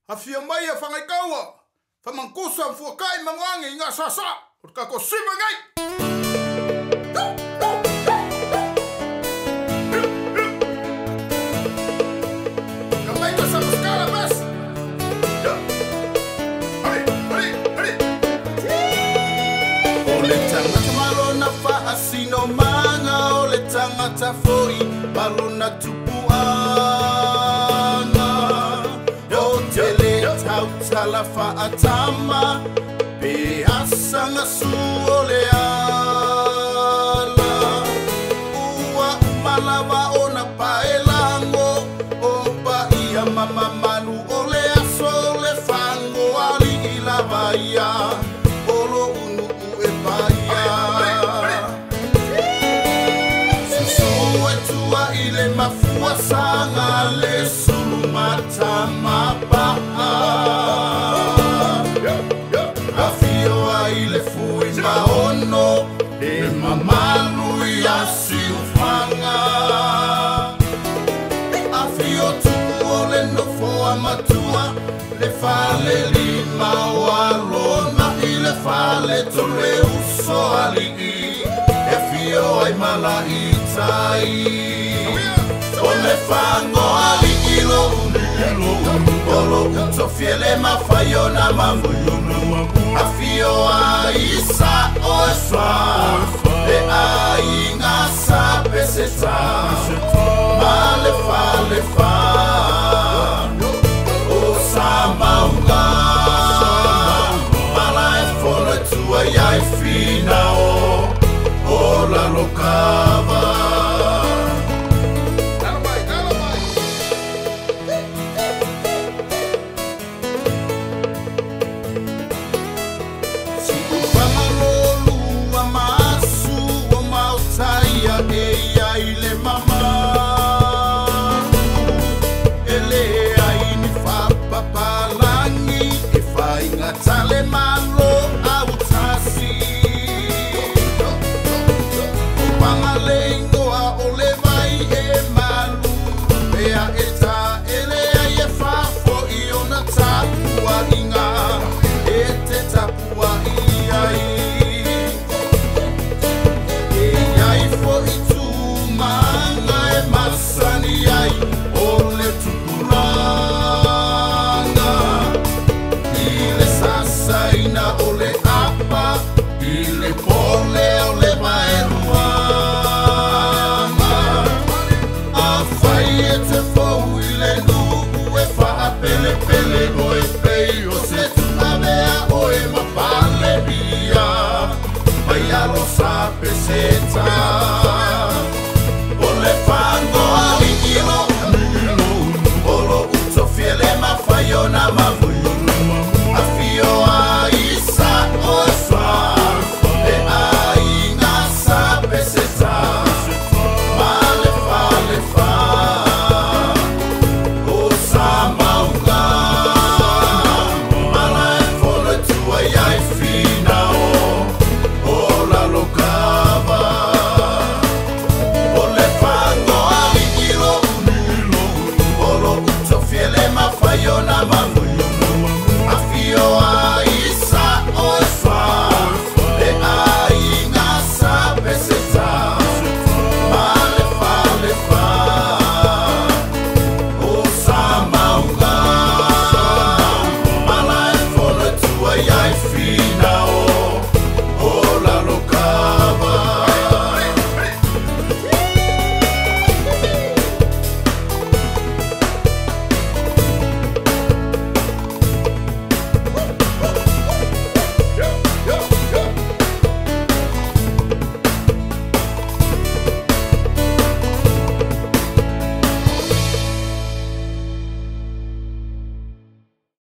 Afio mai a Fagaikaua, Famankusa ma Fuakai Magoage i Gasasa, o le tatou siva nei. O le tagata malona faasino maga, o le tagata foi malona tupuaga. O tele tautala faatama pe asaga su o le ala. Ua uma lava ona paelago o paia mamamalu o le aso le fago alii lava ia o lo'u nuu e paia. Susu e tua i le mafuasaga le sulumatamapa'a. Afio ai le fui maono e mamalu ia siufaga. Afio tupu o le nofo a matua, le fale lima o alona i le fale tolu e uso alii e fio ai malaitai. O le fago alii lo'u o lo'u tofiele mafai ona mamulu. Afio ai sa'o e fa e aiga sa peseta ma le falefa o sa mauga mala e folo e tua iai finao o lalokava. Talo mai, talo mai. Siufagalolua masu o maotaia e ia i le mamalu. E lē ai ni faapapalagi e faigata le malo autasi. O pagaleigoa o le vai e malu pea e taele ai e fafo'i ona tapua'iga e te tapua'i ai. E iai fo'i tumaga e masani ai o le tupulaga i le sasaina o le apa i